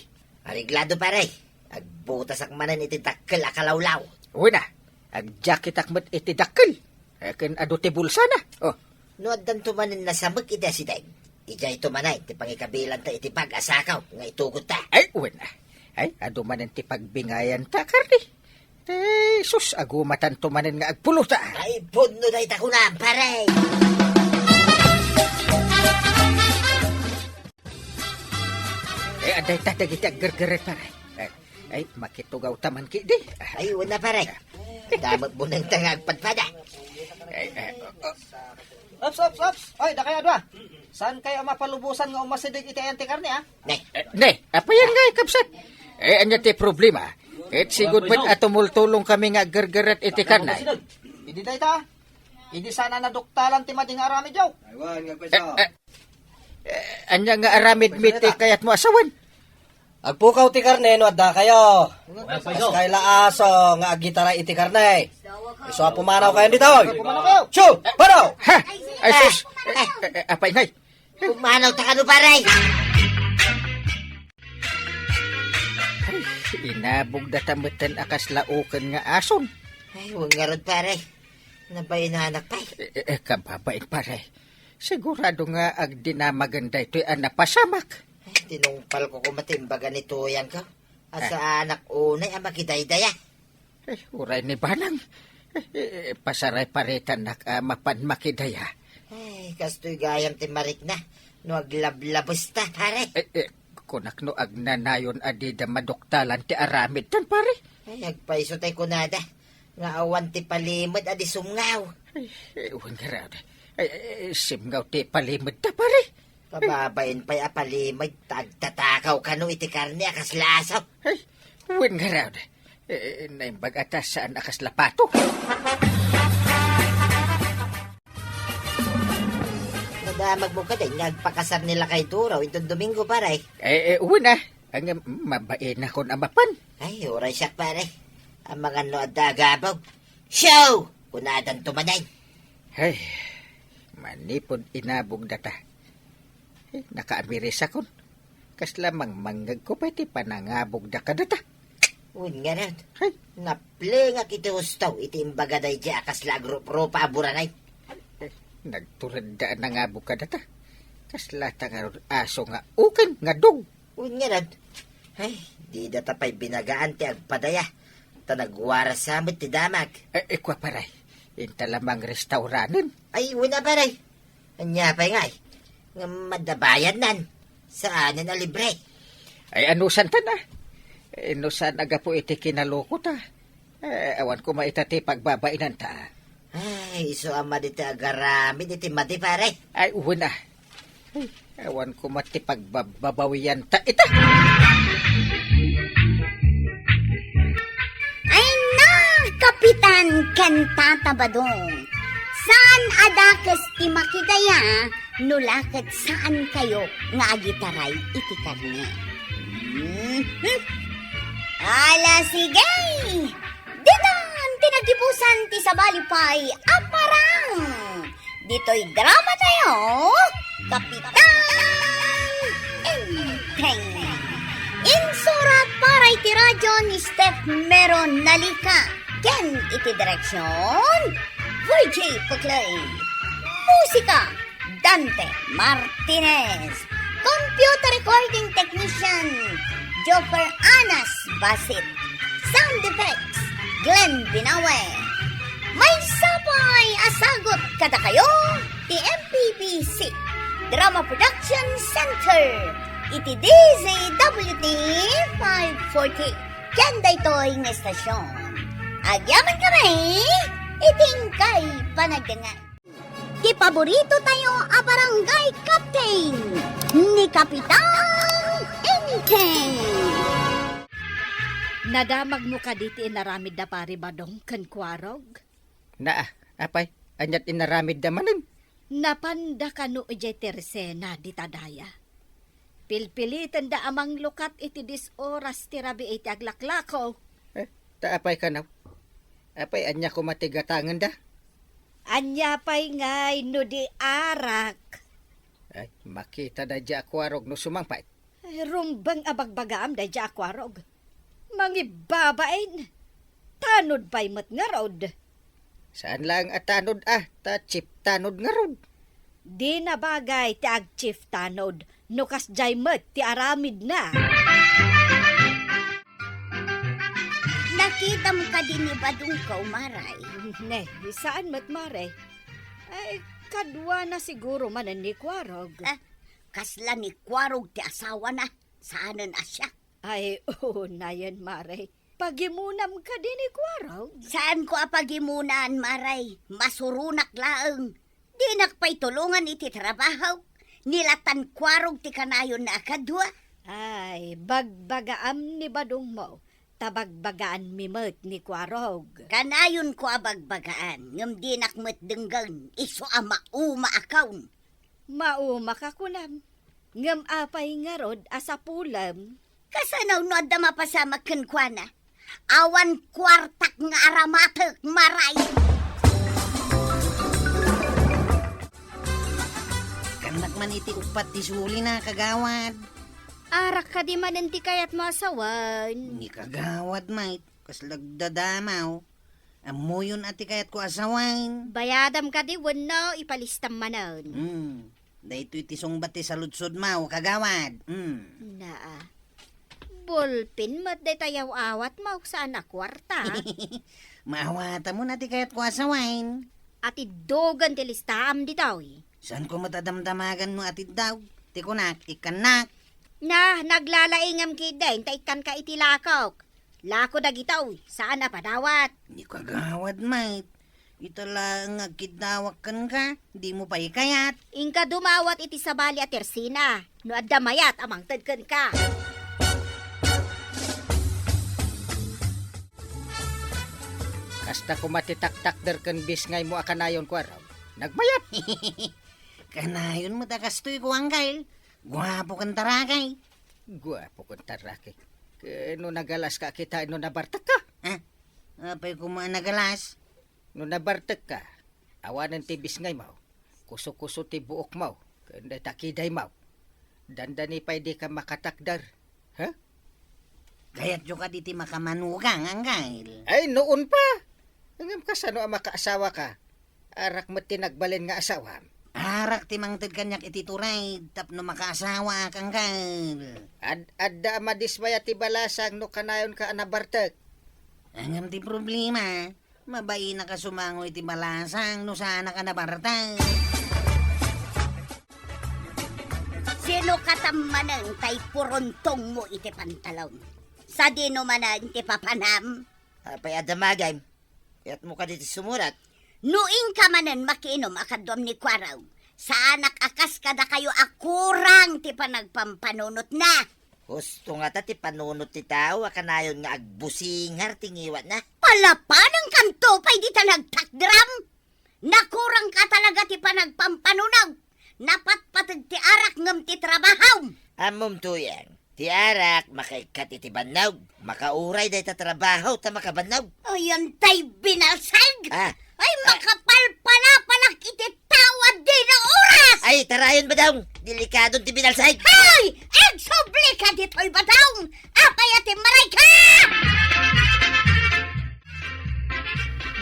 Areglado, pare. Agbutasak manen iti dakkel a kalawlaw. Wen a, agjaketak met iti dakkel. Eh, ken adu ti bulsana. Oh. No addanto manen nasamek iti asideg, idiayto manen ti pangikabilanta iti bag a sakaw nga itugotta. Ay, wen a. Ay, adu manen ti pagbingayanta, karne. Eh, sus, agumatanto manen nga agpulota. Ay, pudno dayta kunam, pare. Eh, adda ita dagiti aggergerret, pare. Eh, ay, makitugawta man kidi. Ay, una, pare. Damat buneng ta nga agpadpada. Ay, ay, oh, oh. Ops, ops, ops. Oy, dakayo a dua. Saan kayo a mapalubosan nga umasideg iti ayan ti karne, ah? Ne. Eh, ne, apayan nga, kabsat. Eh, anya ti problema? Ket sigud met a tumultulong kami nga aggergerret iti karne. Idi dayta, ah. Idi sana naduktalan ti madi nga aramidyo. Aywan, nga Eh, pwesto. eh, eh, anya nga aramid mi ti kayat mo asawen? Agpukaw ti karne no adda kayo. Agpukaw. Kas kayla aso nga agitaray iti karne. Isu a pumanaw kayo ditoy. Pumanaw kayo. Siu! Panaw! Ha? Ay, sus! Eh, eh, eh, apay, nay. Pumanaw ta kano, pare. Ay, inabog data metten a kasla uken nga ason. Ay, wen ngarud, pare. Nabainanak pay. Eh, eh, eh, kababain, pare. Sigurado nga agdinamagen daytoy a napasamak. Ay, tinungpal ko koma ti imbaga ni Tuyang ko. Asa anak unay a makidaydaya. Eh, uray ni Banang. Eh, eh, pasaray-paritanak a mapan makidaya. Ay, kastoy gayam ti marikna no aglablabesta, pare. Eh, eh, kunak no agnanayon a dida maduktalan ti aramid tan, pare. Ay, agpayso tay kunada nga awan ti palimed a di sumngaw. Ay, eh, wen ngarud. Ay, eh, simngaw ti palimed ta, pare. Kababain pay a palimed ta agtatakaw kano iti karne a kasla aso. Ay, wen ngarud. Eh, naimbag a ta saan a kasla pato. Nadamag mo kadin nga agpakasar ni Lakay Duraw inton Domingo, pare. Eh, eh, wen a. Ang, mabainakon a mapan. Ay, uray siak, pare. Amangan no adda agabog. Siu! Kunadanto manen. Ay, manipud inabog data. Eh, nakaamirisakon. Kasla mangmangngegko pay ti panangabogda kadata. Wen ngarud. Hay. Naplengak iti husto iti imbaga daydiay a kasla agrup-rupa a burangay. Eh, nagturedda a nangabog kadata. Kasla ta ngarud aso nga uken nga dog. Wen ngarud. Ay, dida ta pay binagaan ti agpadaya. Ta nagwarasa met ti damag. Eh, eh, kua, pare. Inta la mangrestauranen. Ay, wen a, pare. Ania pay ngay? Ngem adda bayadnan. Saanen a libre. Ay, anusantan a. Eh, no saan a gapu iti kinalukota. Eh, awan koma ita ti pagbabainanta. Ay, isu a madi ti agaramid iti madi, pare. Ay, wen a. Ay, awan koma ti pagbabawiyanta ita. Ay na, Kapitan ken Tata Badong. Saan a dakes ti makidaya no la ket saan kayo nga agitaray iti karne. Mhm. Ala, sige! Ditan ti naggibusan ti sabali pay a parang. Ditoy drama tayo, Kapitan Enteng. Insurat para iti radyo ni Steph Mero Nalica. Ken iti direksyon, Virgie Paclay. Musika, Dante Martinez. Computer recording technician, Joffer Anas Basit. Sound effects, Glenn Binawe. Maysa pay a sagut kadakayo ti M P B C Drama Production Center iti D Z W T five forty. Ken daytoy nga estasyon, agyaman kami iti inkay panagdengngeg. Ti paborito tayo a barangay captain, ni Kapitan Enteng. Nadamag mo kadi ti inaramid da Pari Badong ken Kuarog? Naa, apay, aniat inaramid da manen? Napanda kano idiay tersena dita daya. Pilpilitenda a manglukat iti dis oras ti rabii ti aglaklako. Eh, ta apay kano? Apay, ania koma ti gatangenda? Ania pay ngay no di arak? Ay, makita daydiay a Kuarog no sumangpet. Ay, rumbeng a bagbagaam daydiay a Kuarog. Mangibbabain. Tanod pay met ngarud. Saan laeng a tanod a, ta chief tanod ngarud. Di nabagay ti ag-chief tanod no kasdiay met ti aramidna. Nakitam kadi ni Badong ko, Maray? Ne, saan met, Mare. Ay, kaduana siguro manen ni Kuarog. Ah, kasla ni Kuarog ti asawana, saanen a siak. Ay, unayen, Mare. Pagimunam kadi ni Kuarog? Saanko a pagimunan, Maray. Masuronak laeng. Dinak pay tulongan iti trabaho. Nilatan Kuarog ti kanayonna a kadua. Ay, bagbagaam ni Badong mo. Ta bagbagaanmi met ni Kuarog. Kanayonko a bagbagaan, ngem dinak met denggen, isu a mauma a kaon. Mauma ka kunam, ngem apay ngarud a sapulem? Kasano no adda mapasamak kenkuana? Awan kuartak nga aramatek, maray! Kannak man iti uppat ti sulina, kagawad. Arak kadi manen ti kayatmo a sawen? Ni kagawad, Mike, kas lagdadamaw. Ammoyon a ti kayatko a sawen. Bayadam kadi wenno ipalistam manen? Hmm. Daytoy ti sungbat ti saludsodmo, kagawad. Hmm. Naa. Bulpen met dayta yaw-awatmo, saan a kuarta. Maawatam na ti kayatko a sawen. Atiddogen ti listaam ditoy. Saanko met a damdamagan no atiddog? Ti kunak, ikkannak. Na, naglalaingam ketdin, ta ikkanka iti lakok. Lako dagitoy, saan a padawat. Ni kagawad met. Ita laeng nga agkiddawak kenka, dimo pay kayat. Inka dumawat iti sabali a tersina, no adda mayat a mangted kenka. Kasta koma ti taktakder ken bisngaymo a kanayon, Kuarog. Nagmayat! Kanayon met a kastoy, Kuangkal. Guapo ken tarakay. Guapo ken tarakay. Ken no nagalas ka, kita no nabartek ka? Ah, apay koma a nagalas? No nabartek ka, awanen ti bisngaymo, kuso-kuso ti buokmo, ken dayta kidaymo. Dandani pay dika makatakder, ha? Kayatyo kadi ti makamanugang, Anggal? Ay, noon pa! Ngem kasano a makaasawaka? Arak met ti nagbalin nga asawam. Arak ti mangted kaniak iti turay tapno makaasawaak, Anggal. Ad-adda a madismaya ti balasang no kanayonka a nabartek. Ngem ti problema, mabainak a sumango iti balasang no saanak a nabartek. Sino katam manen tay puruntongmo iti pantalon? Sadino manen ti papanam? Apay a damagem? Kayatmo kadi ti sumurat? No inka manen makiinum a kaduam ni Kuarog, saanak a kas kadakayo a kurang ti panagpampanunotna. Husto ngata ti panunot ti tao a kanayon nga agbusingar ti ngiwatna. Palapanangkanto pay dita nagtakderam. Nakurangka talaga ti panagpampanunog. Napatpateg ti arak ngem ti trabahom. Ammom, Tuyang, ti arak makaikkat iti bannog. Makauray dayta trabaho ta makabannog. Ay, antay binalsag! Ah. Ay, ah, makapalpalapalak iti tao a dina oras! Ay, tarayon, Badong! Delikadon ti binalsag! Hay! Agsublika ditoy, Badong! Apay a timmaray ka?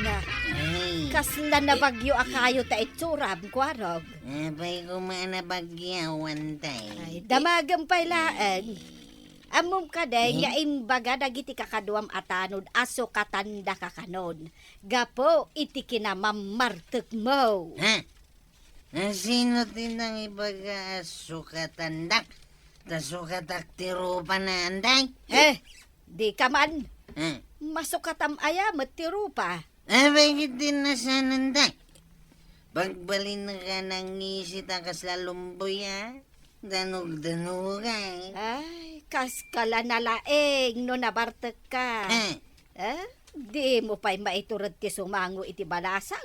Na, ay, kasla nabagyo a kayo ta itsuram, Kuarog. Apay koma a nabagyo, antay. Ay, damagem pay laeng. Ammom kadi, eh, nga imbaga dagiti kakaduam a tanod a sukatandaka kanon gapu iti kinamammartekmo. Ha? Sino ti nangibaga a sukatandak? Ta sukatak ti rupana, antay? Eh, dika man. Eh. Masukatam aya met ti rupa? Apay ket di nasananta. Pagbalinka nangngisi ta kasla lumboy a danugdanugay. Ay, kaskala na laeng no nabartekka. Eh. Eh, dimo pay maitured ti sumango iti balasang?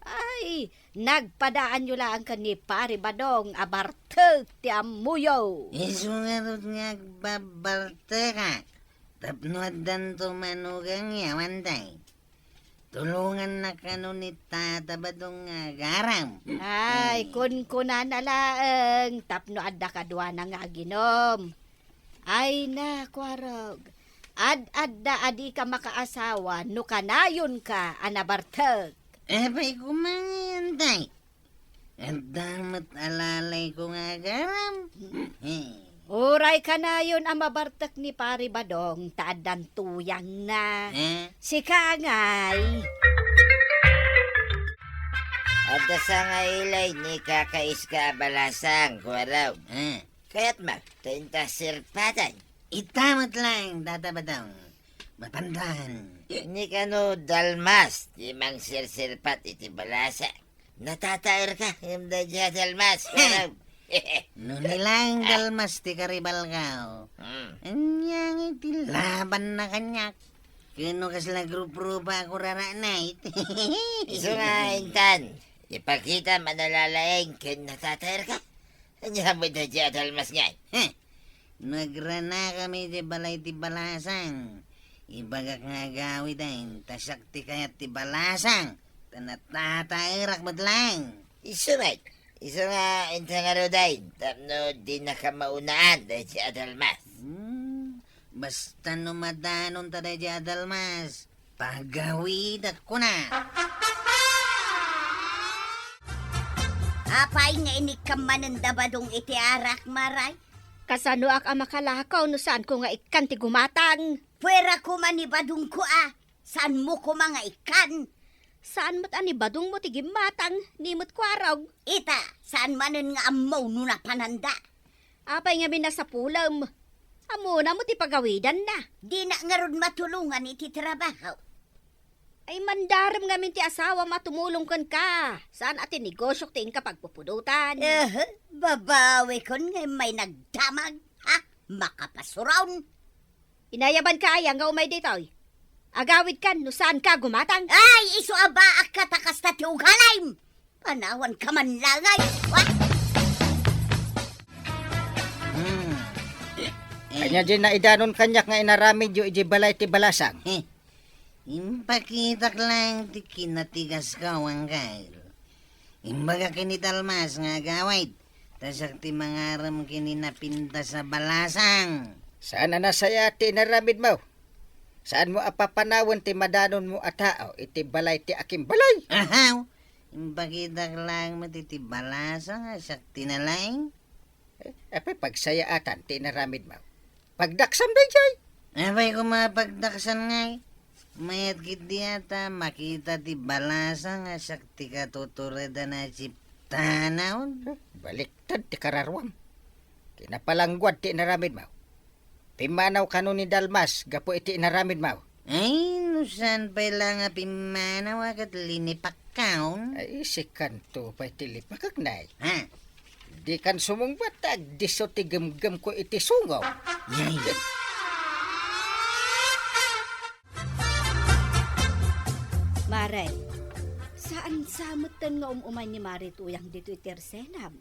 Ay, nagpadaanyo laeng ken ni Pari Badong a bartek ti ammoyo. Isu ngarud nga agbabartekak tapno addanto manugang yaw, antay. Tulongannak kano ni Tata Badong nga agaram. Ay, hmm, kunkunana laeng tapno adda kaduana nga aginom. Ay na, Kuarog, ad-adda a dika makaasawa no kanayonka a nabartek. Apay koma ngay, antay. Adda met alalayko nga agaram. Hmm. Uray kanayon a mabartek ni Pari Badong ta addan tuyangna. Eh? Sika ngay. Adda sangaili ni kakaiska a balasang, Kuarog. Eh? Kayatmo ta inta sirpatan? Ita met laeng, Tata Badong. Mapandan. Ni kano dalmas ti mangsirsirpat iti balasa. Natataerka ngem daydiay a dalmas. He! Kuarog. No ni laeng Dalmas ti karibalko, Hmm. ania ngay ti labanna kaniak? Ken no kasla grupo a kurara night? Isu nga, intan, ipakitam a nalalaing ken natataerka. Ania met daydiay a Dalmas ngay? Heh, no agranakami idiay balay ti balasang, ibagak nga agawidan ta siak ti kayat ti balasang, ta natataerak met laeng. Isu met, isu nga intan ngaruden tapno dinaka maunaan daydiay a Dalmas. Hmm, basta no madanonta daydiay a Dalmas, pagawidak kuna. Apay nga inikkam manen da badong iti arak, Maray? Kasanoak a makalakaw no saanko nga ikkan ti gumatang? Puera koma ni badongko a, saanmo koma nga ikkan? Saan met a ni badongmo ti gimmatang, ni met kuarog. Ita, saan manen nga ammo no napananda. Apay ngamin a sapulem? Ammona met ti pagawidanna. Dinak ngarud matulongan iti trabaho. Ay, mandarem ngamin ti asawam a tumulong kenka. Saan a ti negosiok ti inka pagpupudotan. Eh, babawikon nga immay nagdamag. Ha? Makapasuron. Inayabanka aya nga umay ditoy? Agawidkan no saanka gumatang. Ay, isu a baakka ta kasta ti ugalim. Panawanka man laeng. Wa? Hmm. Eh. Ania diay naidanon kaniak nga inaramidyo idiay balay ti balasang? Eh. Impakitak laeng ti kinatigasko, Angkel. Imbagak ken ni Dalmas nga agawid, ta siak ti mangarem ken ni napintas a balasang. Saan a nasayaat ti inaramidmo? Saanmo a papanawen ti madanonmo a tao iti balay ti akimbalay? Ahaw! Impakitak laeng met iti balasang a siak ti nalaing. Eh, apay pagsayaatan ti inaramidmo? Pagdaksam daydiay. Apay koma pagdaksan ngay? Mayat ketdi a ta makita ti balasang a siak ti katuturedan a siptanaw. Eh, baliktad ti kararuam. Kinapalangguad ti inaramidmo. Pimmanaw kano ni Dalmas gapu iti inaramidmo. Ay, no saan pay la nga pimmanaw a ket linipakkon. Ay, sikanto pay ti lipakek, nay. Ha? Dikan sumungbat ta agdisso ti gemgemko iti sungo. Yay. Mare, saan sa metten nga um-umay ni Mare Tuyang ditoy tersenam?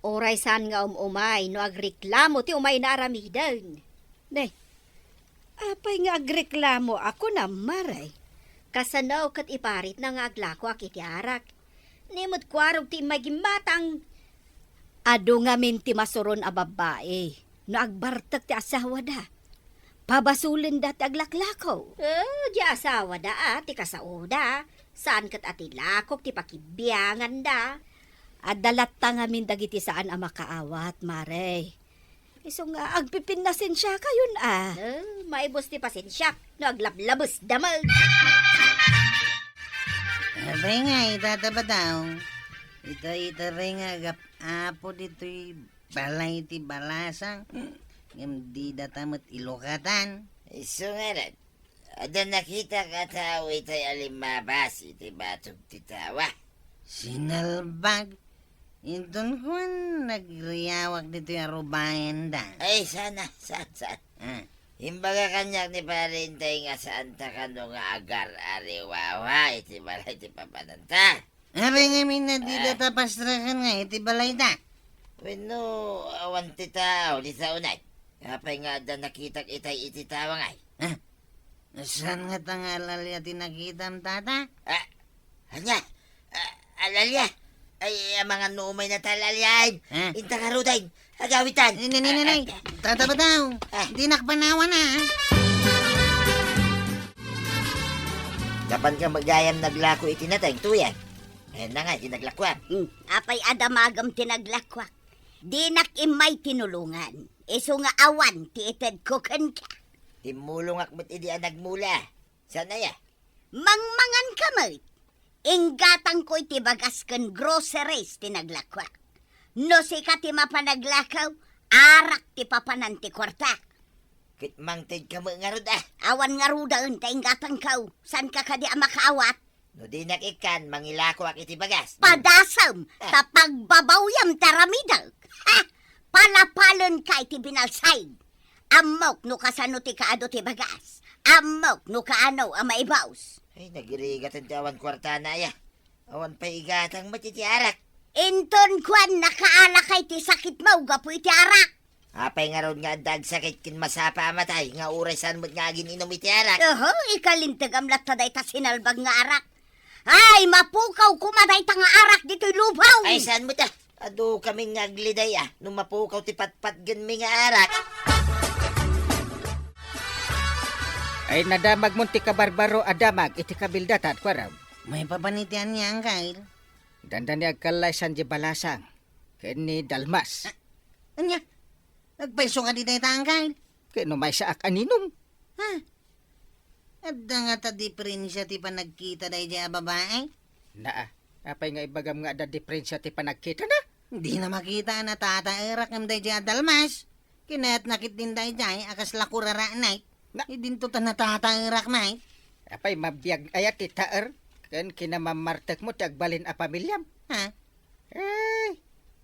Uray saan nga um-umay no agreklamo ti umayna aramiden. Ne, apay nga agreklamo a kunam, Mare? Kasano ket iparitna nga aglakoak iti arak? Ni met kuarog ti immay gimmatang. Adu ngamin ti masuron a babbai no agbartek ti asawada. Pabasolenda ti aglaklako. Eh, di asawada a ti kasaoda. Saan ket a ti lakok ti pakibianganda. Adda latta ngamin dagiti saan a makaawat, Mare. Isu nga agpipinnasensiakayon a. Eh, maibus ti pasensiak no aglablabes damag. Apay ngay, Tata Badong? Ita, ita pay nga agap-apo ditoy balay ti balasang. Ngem didata met ilukatan. Isu ngarud, adda nakitak a tao itay a limmabas iti batog ti tawa. Sinalbag? Inton kuan, nagriawak ditoy a rubayenda. Ay, saan a, saan, saan. Ah. Imbaga kaniak ni Pare Intay nga saanta kano nga agar-ariwawa iti balay ti papananta. Apay ngamin a didata pastreken nga iti balayda? Wenno, awan ti tao dita unay. Apay nga adda nakitak itay iti tawa ngay? Ah, saan ngata nga alalia ti nakitam, Tata? Ah, ania? Ah, alalia? Ay, amangan no umayna ta alaliaen. Ah. Inta ngaruden. Agawitan. Nay, nay, nay, nay, nay. Ah, ah. Tata Badong. Ah. Dinak panawan, ah. Napanka met gayam naglako iti nateng, Tuyang? Ayanna nga, ti naglakoak. Hmm. Apay a damagem ti naglakoak? Dinak immay tinulongan. Isu nga awan ti itedko kenka. Timmulongak met idi a nagmula. Saan aya? Mangmanganka met. Inggatangko iti bagas ken groceries ti naglakoak. No sika ti mapanaglakaw, arak ti papanan ti kuarta. Ket mangtedka met ngarud a. Awan ngaruden ta inggatangko. Saanka kadi a makaawat? No dinak ikkan, mangilakoak iti bagas. Padasem, ah, ta pagbabawyam ti aramidek. Palapalenka iti binalsay. Ammok no kasano ti kaadu ti bagas. Ammok no kaano a maibus. Ay, nagirigaten ti awan kuartana, aya. Awan pay igatang met iti arak. Inton kuan, nakaalakay ti sakitmo gapu iti arak. Apay ngarud nga adda agsakit ken masapa a matay nga uray saan met nga agin-inum iti arak? Oho, ikalintegam latta dayta sinalbag nga arak. Ay, mapukaw koma dayta nga arak ditoy lubaw. Ay, saan met a? Adu kami nga agliday a no mapukaw ti patpatgenmi nga arak. Ay, nadamagmon ti kabarbaro a damag iti kabildatan, kuarog. Maipapan iti ania, Angkel? Dandani agkallaysan di balasang ken ni Dalmas. Ah, ania? Nagpayso kadi dayta, Angkel? Ket no maysaak a ninum? Ha? Adda ngata diferensia ti panagkita daydiay a babai? Naa, apay nga ibagam nga adda diferensia ti panagkitana? Dina makita a natataerak ngem daydiay a Dalmas. Kinayatna ketdin daydiay a kasla kurarakna. Na- Idinto ta natataerak met. Apay mabiag aya ti taer ken kinamammartekmo ti agbalin a pamiliam? Ha? Eh,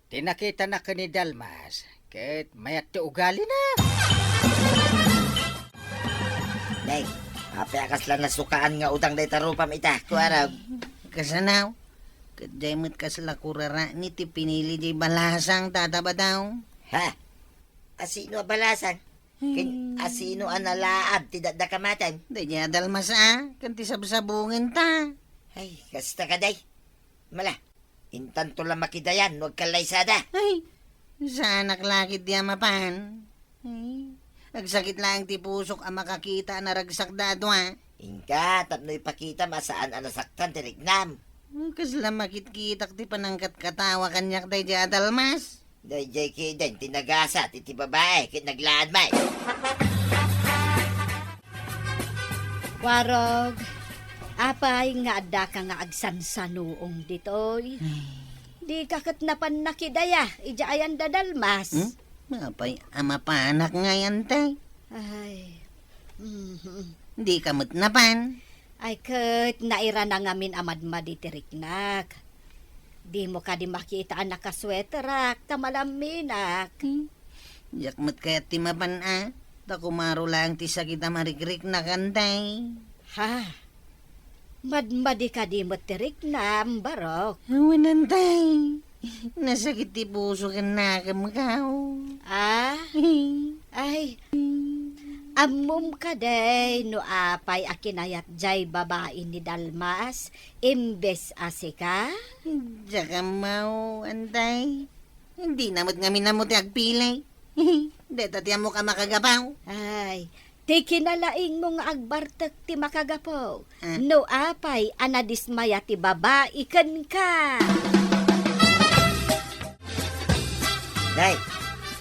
ti nakitana ken ni Dalmas, ket mayat ti ugalina. Nay, apay a kasla nasukaan nga utang dayta rupam ita, kuarog? Kasano? Ket diay met kasla kurarakna ti pinili diay balasang, Tata Badong. Ha? Asino a balasang? Ken asino a nalaad ti dakdakamaten? Daydiay a Dalmas a, ken ti sabsabungenta. Ay, kasta kadi. Mala, intanto la makidayan no agkallaysada. Ay, saanak la ketdi a mapan. Ay, agsakit laeng ti pusok a makakita a naragsakda a dua. Inka, tapno ipakitam a saan a nasaktan ti riknam. Kasla makitkitak ti panangkatkatawa kaniak daydiay a Dalmas. Daydiay ketdin ti nagasat iti babai ket naglaad met. Warog, apay nga addaka nga agsansanuong ditoy? Ay. Dika ket napan nakidaya idiay ayan da Dalmas? Hmm? Apay a mapanak ngay, Antay? Ay. Mhm. Dika met napan? Ay, ket nairana ngamin a madmadi ti riknak. Dimo kadi makita a nakasweterak ta malamminak. Hmm. Diak met kayat ti mapan a, ta kumaro laeng ti sakit a marikriknak, Antay. Ha? Madmadi kadi met ti riknam, Barok? Awan, Antay. Nasakit ti puso ken nakemko. Ah? Ay, ammom kadi no apay a kinayat jay babai ni Dalmas imbes a sika? Diak ammo, Antay. Dina met ngamin ammo ti agpili. Dayta ti ammok a makagapu. Ay, ti kinalaingmo nga agbartek ti makagapu. Ah. No apay a nadismaya ti babai kenka. Nay,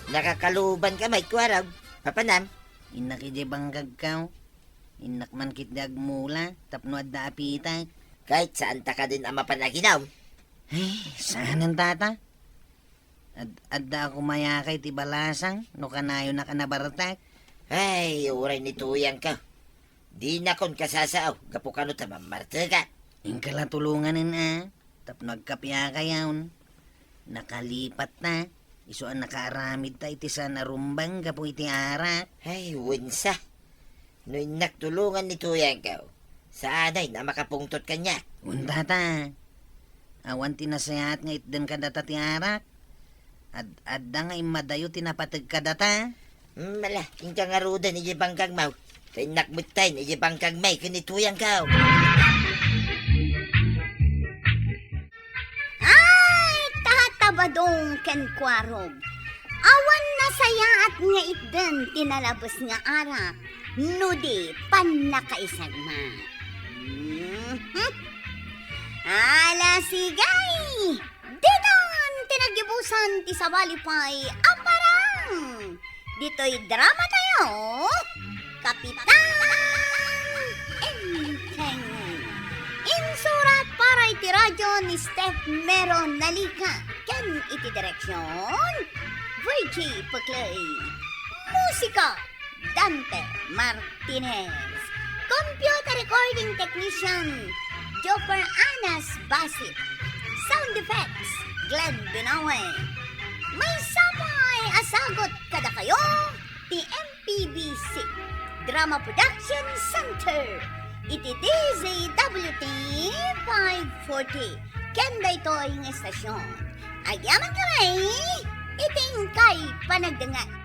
nakakalubanka met, kuarog. Papanam? Innak idiay bangkagko. Innak man ketdi agmula tapno adda apitek. Ket saanta kadin a mapan aginum? Ay, saanen, Tata. Ad-, adda a kumayaka iti balasang no kanayonak a nabartek. Ay, uray ni Tuyangko. Dinakon kasasao gapu kano ta mammarteka. Inka la tulonganen a, tapno agkapiakayon. Nakalipatta, isu a nakaaramidta iti saan a rumbeng gapu iti arak. Ay, wensa. No innak tulongan ni Tuyangko, saanay a makapungtot kaniak. Wen, Tata. Awan ti nasayaat nga itden kadata ti arak. Ad-, adda nga immadayo ti napateg kadata. Hmm, ala, inka ngaruden idiay bangkagmo. Ta innak metten idiay bangkagmi ken ni Tuyangko. Ay, Tata Badong ken Kuarog, awan nasayaat nga itden ti nalabes nga arak no di pannakaisagma. Mhm. Ala, sige! Ditan ti naggibusan ti sabali pay a parang! Ditoy drama tayo, Kapitan Enteng. Insurat para iti radyo ni Steph Mero Nalica ken iti direksyon, Virgie Peclay. Musika, Dante Martinez. Computer recording technician, Joper Anas Basit. Sound effects, Glenn Binawe. Maysa pay a dakayo ti M P B C Drama Production Center iti D Z W T five forty. Ken daytoy nga estasyon, agyaman kami iti inkay panagdengngeg.